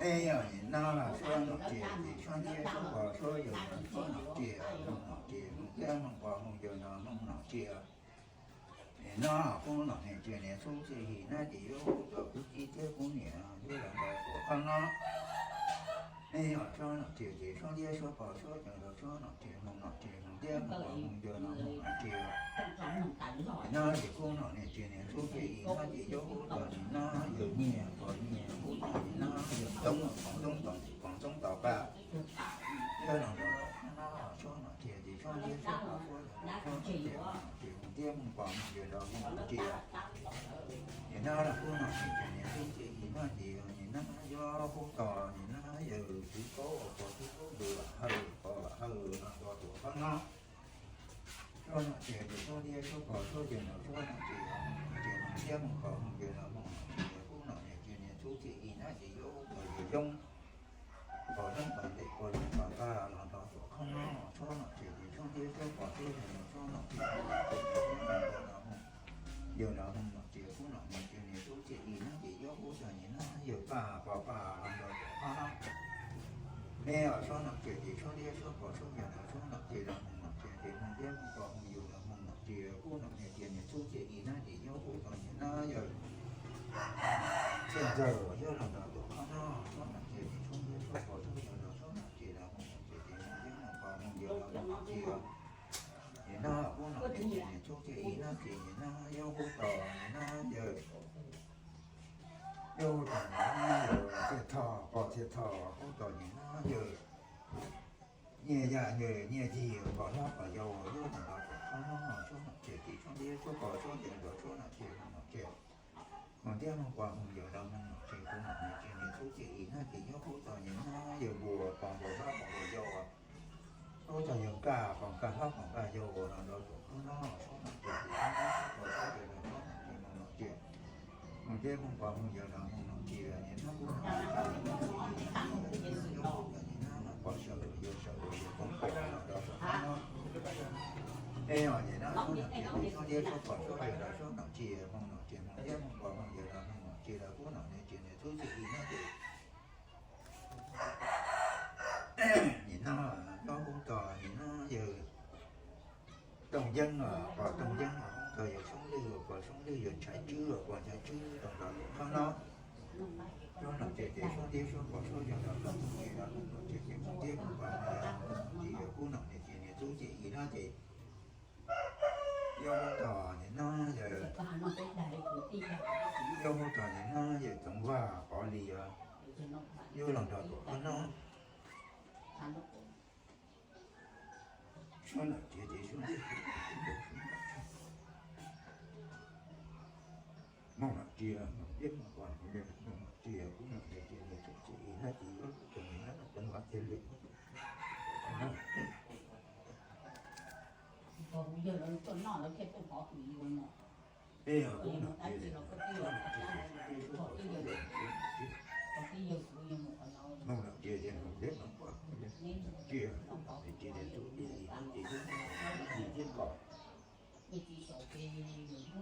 Es yog nim no los suab nom tsis, nim suab ntiab suab pog suab yawg los suab nom tsis, hmoo nom tsis, hmoo ntiab hmoo pog hmoo yawg los hmoo nom tsis. Nim no kuv nom niam tsis niam txhub txhij him nab ces yuav hu tau kuv txiv thiab kuv niam yuav los nrog tuam qab no. Es yog suab nom tsis ces suab ntiab suab pog suab yawg los suab nom tsis, hmoo nom tsis, hmoo ntiab hmoo pog hmoo yawg los hmoo nom tsis. Nim no ces kuv nom niam tsis niam txhub txhij him nab ces yuav hu tau nim no yawg nyiaj pog nyiaj, hu tau nim no yawg ntxoob pog ntxoob tom ntxim pog ntxoob tom qab. Yawg los nrog tuam qab no, suab nom tsis ces suab ntiab suab pog suab yawg los suab nom tsis, hmoo nom tsis, hmoo ntiab hmoo pog hmoo yawg los hmoo nom tsis. Nim no los kuv nom niam tsis niam txhub txhij him nab ces nim no yuav hu tau nim no yawg Tswv Kaub, pog Tswv Kaub, yawg Vam Hawj, pog Vam Hawj los nrog tuam qab no. Suab nom tsis ces suab ntiab suab pog suab yawg los suab nom tsis, hmoo nom tsis, hmoo ntiab hmoo pog hmoo yawg los hmoo nom tsis. Kuv nom niam tsis niam txhub txhij him nab ces yuav hu tau yawg Yoob, pog Yoob tom ntej pog Yoob tom qab los nrog tuam qab no. Suab nom tsis ces suab ntiab suab pog suab yawg los suab nom tsis, hmoo nom tsis, hmoo ntiab hmoo pog hmoo yawg los hmoo nom tsis. Kuv nom niam tsis niam txhub txhij him nab ces yuav hu tau nim no yawg Paj, pog Paj los nrog tuam qab no. Es yog suab nom tsis ces suab ntiab suab pog suab yawg los suab nom tsis los hmoo nom tsis, ces hmoo ntiab hmoo pog hmoo yawg los hmoo nom tsis. Kuv nom niam tsis niam txhub txhij him nab ces yuav hu tau nim no yawg Txhiaj Ntxawg yuav los nrog tuam qab no. Suab nom tsis ces suab ntiab suab pog suab yawg los suab nom tsis los hmoo nom tsis, ces hmoo ntiab hmoo pog hmoo yawg los hmoo nom tsis. Nim no kuv nom niam tsis niam txhub txhij him nab ces nim no yuav hu tau nim no yawg, yuav hu tau nim no yawg Txhiaj Thoj, pog Txhiaj Thoj, hu tau nim no yawg Nyiaj Yaj, yawg Nyiaj Yig, pog hlob pog yau yuav los nrog tuam qab no. Suab nom tsis ces suab ntiab suab pog suab yawg los suab nom tsis, hmoo nom tsis, hmoo ntiab hmoo pog hmoo yawg los hmoo nom tsis. Kuv nom niam tsis niam txhub txhij him nab ces yuav hu tau nim no yawg Npua, pog Npua hlob pog Npua yau, hu tau yawg Nkaj, pog Nkaj hlob pog Nkaj yau los nrog tuam qab no. Suab nom tsis ces suab ntiab suab pog suab yawg los suab nom tsis, hmoo nom tsis, hmoo ntiab hmoo pog hmoo yawg los hmoo nom tsis. Nim no kuv nom niam tsis niam txhub txhij him nab ces yuav hu tau nim no pog Sawm, yawg Sawm, yawg Poob Poob los nrog tuam qab no. Es yog nim no suab nom tsis ces suab ntiab suab pog suab yawg los suab nom tsis, hmoo nom tsis, hmoo ntiab hmoo pog hmoo yawg los hmoo nom tsis. Los kuv nom niam tsis niam txhub txhij him nab ces nim no yuav hu tau nim no yawg Tooj Yeeb, pog Tooj Yeeb, hu tau yawg Soob Lwj, pog Soob Lwj, yawg Ntshav Tswb, pog Ntshav Tswb los nrog tuam qab no. Suab nom tsis ces suab ntiab suab pog suab yawg los hmoo nom tsis, los hmoo nom tsis ces hmoo ntiab hmoo pog hmoo yawg los hmoo nom tsis. Kuv nom niam tsis niam txhub txhij him nab ces yuav hu tau nim no yawg, yuav hu tau nim no yawg Txoov Vaj Pov Lis, yuav los nrog tuam qab no. Suab nom tsis ces suab ntiab, hmoo nom tsis, hmoo ntiab hmoo pog hmoo yawg los hmoo nom tsis. Kuv nom niam tsis niam txhub txhij him nab ces yuav hu tau nim no Txoov Vaj Txhiaj Lwj. Es yog kuv nom tsis, kuv nom tsis, hmoo nom tsis ces hmoo ntiab hmoo pog hmoo yawg los hmoo nom tsis. Kuv nom tsis niam txhub txhij him nab ces yuav hu tau nim no Txoov Vaj Txhiaj Lwj, yuav los nrog tuam qab no. Suab nom tsis ces suab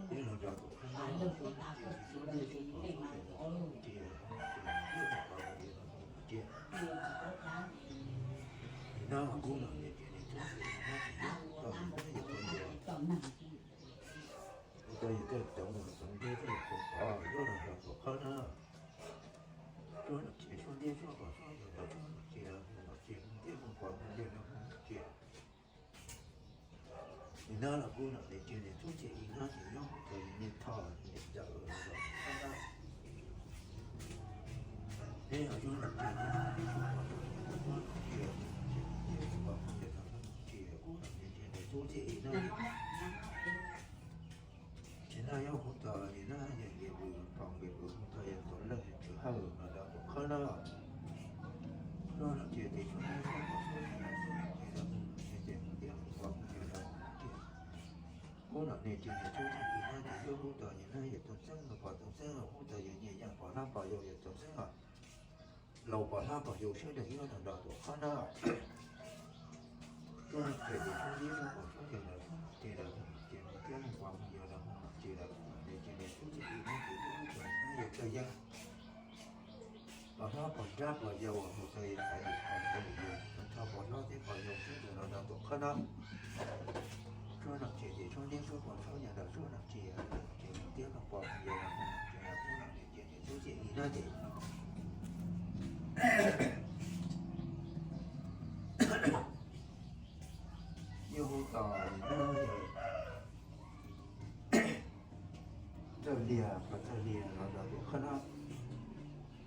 ntiab suab pog suab yawg los hmoo nom tsis, hmoo ntiab hmoo pog hmoo yawg los hmoo nom tsis. Nim no kuv nom niam tsis niam txhub txhij him nab ces yuav hu tau nim no yawg Pov Ntuas, hu tau yawg Kawj Toov, Toov Ntsuab thiab yawg Pov Pov yuav los nrog tuam qab no. Suab nom tsis suab ntiab suab pog suab yawg los suab nom tsis, los hmoo nom tsis, hmoo ntiab hmoo pog hmoo yawg los hmoo nom tsis. Nim no los kuv nom niam tsis niam txhub txhij him nab ces yuav hu tau yawg Nyiaj Thoj, Nyiaj Ntxawm los nrog tuam qab no. Es yog suab nom tsis ces suab ntiab suab pog suab yawg los hmoo nom tsis, hmoo ntiab hmoo pog hmoo yawg los hmoo nom tsis. Kuv nom niam tsis niam txhub txhij him nab ces nim no yuav hu tau nim no yawg Nkias Vwm, pog Nkias Vwm, hu tau yawg Tuam Leej, yawg Tswv Hawj los nrog tuam qab no. Suab nom tsis ces suab ntiab suab pog suab yawg los hmoo nom tsis, los hmoo nom tsis ces hmoo ntiab hmoo pog hmoo yawg los hmoo nom tsis. Kuv nom niam tsis niam txhub txhij him nab ces yuav hu tau nim no yawg Tooj Xeeb, pog Tooj Xeeb, hu tau yawg Nyiaj Yaj, pog hlob pog yau, yawg Tooj Xeeb, laus pog hlob pog yau sawv daws yuav los nrog tuam qab no. Suab nom tsis ces suab ntiab suab pog suab yawg los suab nom tsis, los hmoo nom tsis, hmoo ntiab hmoo pog hmoo yawg los hmoo nom tsis. Los kuv nom niam tsis niam txhub txhij him nab ces yuav hu tau nim no yawg Kawj Yeeb, Pos hlob pos nrab pos yau mus txog yam txawv yim txawv yim yus, pos hlob thiab pos yau sawv daws los rau tom qhov no. Suab nom tsis ces suab ntiab suab pos suab yog rau suab nom tsis, ces mus tiab mus pos mus yau los mus nom tsis los kuj nom tsis ces niam tub thiaj li no ces yog hu tos li no yog Txawj Liag, pos Txawj Liag los rau tom qhov no.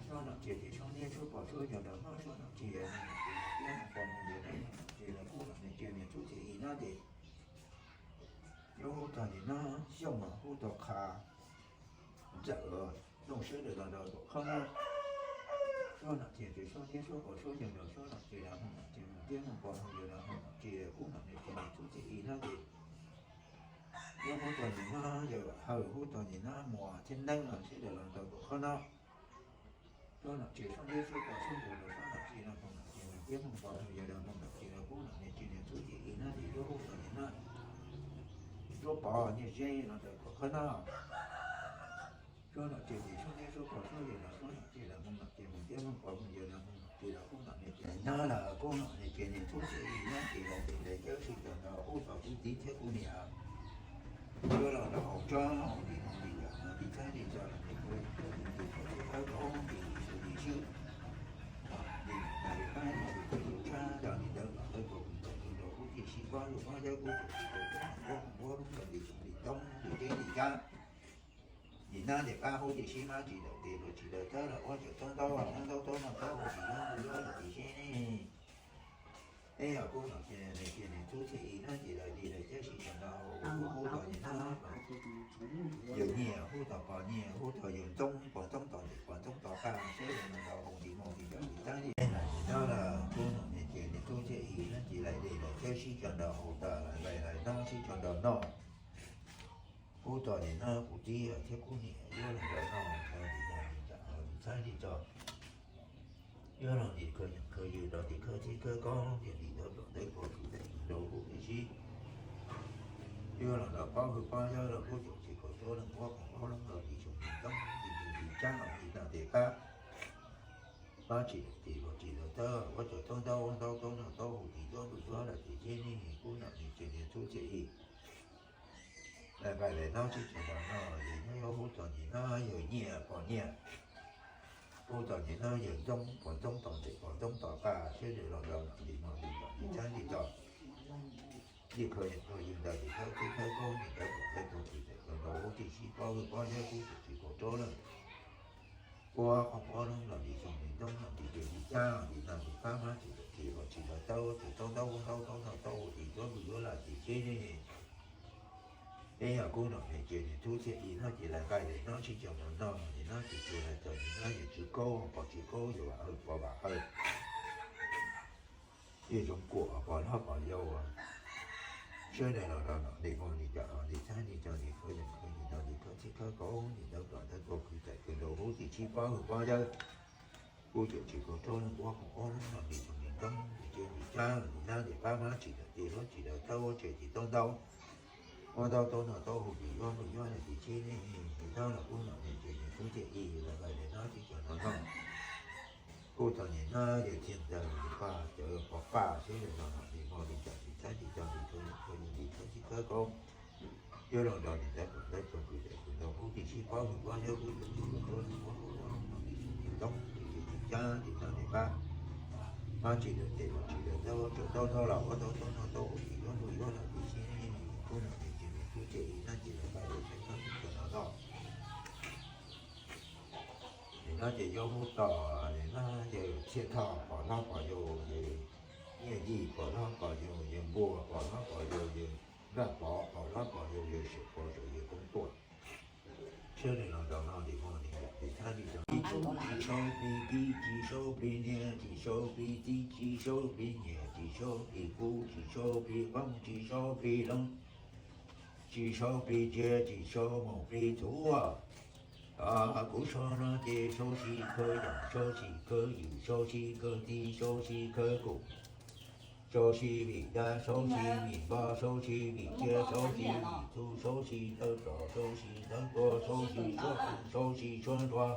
Suab nom tsis ces suab ntiab suab pos suab yog rau suab nom tsis, ces mus tiab mus pos mus yau los mus nom tsis los kuj nom tsis ces niam tub thiaj li no ces yog hu tos nim no Xyooj mas hu tos Qha Ntxawm, Xyooj sawv daws los rau tom qhov no. Suab nom tsis ces suab ntiab suab pos suab yog rau suab nom tsis los mus nom tsis mus tiab mus pos mus yau los mus nom tsis kuj nom tsis ces niam tub thiaj li no ces yog hu tos nim no yog Hawj, hu tos nim no Muas thiab Neeb los sawv daws los rau tom qhov no. Suab nom tsis suab ntiab suab pos suab yog rau suab nom tsis los mus nom tsis mus tiab mus pos mus yau los mus nom tsis los kuj nom tsis ces niam tub thiaj li no ces yog hu tos nim no Suab Pov Nyiaj Zeb los rau tom qhov no. Suab nom tsis ces suab ntiab suab pos suab yog rau suab nom tsis los mus nom tsis mus tiab mus pos mus yau los mus nom tsis los kuj nom tsis no los kuj nom tsis ces niam tub thiaj li no ces los ces lawv cawb sib cog nrog hu tos kuv txiv thiab kuv niam yuav los rau hauv tsob hauv lim no lim yam no lim txhab lim txo los ces kuv tus tub thiab kuv txiv khawb koob lim tus lim swb lim no lim qab lim tus tub tshab rau lim ntawd los ntawd kuv tus tub rau kuv txiv sib pab lus pab yawb kuv tus txiv rau tsob ua ua lub rau lim xyoo lim ntoo lim teb lim cab. Nim no ces pab kuv txiv sib mab tsis daws tes luag tsis daws tawb los ua tsaug tau ntau ntau tau no tau hu tsis no hu yuav los tsis seb ne. Eb yog kuj nom ces niam tub thiaj li no ces lawv li lawv cawb sib cog nrog hu hu tos nim no yawg Nyiaj hu tos Pov Nyiaj hu tos yawg Ntxoob Pov Ntxoob tos ntxim Pov Ntxoob tos qab seb yawg no hu li mus li cov li tag li no los kuj nom ces niam tub thiaj li no ces lawv li lawv cawb sib cog nrog hu tos lawv lawv no sib cog nrog no. Hu tos nim no kuv txiv thiab kuv niam yuav los rau no rau nim no nim no lim txhab lim txo yuav los nim khawb nyiam khawb ywg rau nim khawb txhib khawb koob tias nim ntawd pom ntawd pom kuv tais rau kuv tib si yuav los rau pab hwj pab yawb rau kuj caum tsis kaum rau leej ua kaum ob lub los lim xyoo lim ntoo lim tus lim tsab los lim no tes pab pab tsis daws tes luag tsis daws tawb ua tsaug tau ntau ua ntau tau no tau hu tis tuab tus yuav los tis ces nej kuj nom ces niam tub thiaj li lawv pais lawv no sib cog nrog no yawg nyob yuav hu tos nim no yawg Nyiaj Pov Nyiaj hu tos nim no yawg Ntxoob Pov Ntxoob tos ntxim Pov Ntxoob tos qab seb lawv los rau nom li no li no lim txhab lim txo lim khawb nyiam khawb ywg ntawd lim khawb txhib khawb koob nim ntawd pom ntawd pom kuv tais rau kuv tib si pab hwj pab yawb kuj caum tsis kaum rau leej ua kaum ob lub los lim xyoo lim ntoo los lim tus lim tsab los lim no lim pab mab tsis daws tes luag tsis daws tawb ua tsaug tau ntau ua ntau tau no tau hu tis tuab tus yuav los tis ces nej Eb yog kuj nom ces niam tub thiaj li no ces lawv nqaij lawv no sib cog nrog no ces no ces txhua lawv txog nim no yawg Tswv Kaub Pov Tswv Kaub yawg Vam Hawj Pov Vam Hawj yawg Zoov Kuam Pov Hlob Pov Yau sawv daws los rau nom li mus li cov li txhab li cov li khawb li khawb li no li khawb txhib khawb koob li ntawd pom ntawd tuaj khwv txais khwv nraug huv tib si pab hwj pab yawg kuj caum tsis kaum rau leej ua kaum ob lub los lim xyoo lim ntoo lim teb lim tsab lim nab lim pab mab tsis daws tes luag tsis daws tawb ua tsaug tsis tau ntau ua ntau tau no tau hu tis yuav mus yuav los tis ces nej nim no los kuj nom ces niam tub thiaj li lawv nqaij lawv no sib cog nrog no kuj txog nim no yawg Txhiaj Ntxawg li pab cov pov pab sawv daws los nom li mus li cov li txhab li cov li khawb li khawb li khawb txhib khawb koob yuav los nrog nim ntawd pom ntawd txog khwv txais khwv nraug huv tib si pab hwj pab yawg kuj caum tsis kaum rau leej ua kaum ob lub los lim xyoo lim ntoo lim teb lim tsab lim nab lim pab mab tsis daws tes luag tsis daws tawb ua tsaug tau ntau los ua ntau tau no tau hu tis yuav mus yuav los tis ces nej nim no kuj nom ces niam tub thiaj li no ces lawv nqaij lawv no sib cog nrog no ces yuav hu tos nim no yawg Txhiaj Thoj Pov Hlob Pov Yau, yawg Nyiaj Yij Pov Hlob Pov Yau, yawg Npua Pov Hlob Pov Yau, yawg Npaj Pov Pov Hlob Pov Yau, yawg Siam Pov Yau, yawg Koob Tuam sawv daws los rau no lim mus lim yam li thab li tso ib kuj tsis sau plig pib tsis sau plig niam tsis sau plig txiv tsis sau plig nyiam tsis sau plig kub tsis sau plig qoob tsis sau plig loob tsis sau plig ntsia tsis sau mus plig txhuv. Kuv sau no ces sau si khawv yaam sau si khawv ywm sau si khawv txi sau si khawv kum sau si vim dab sau si vim npog sau si vim cia sau si vim txhu sau si ntawv tsom sau si ntawv ntua sau si suab sau si suab ntua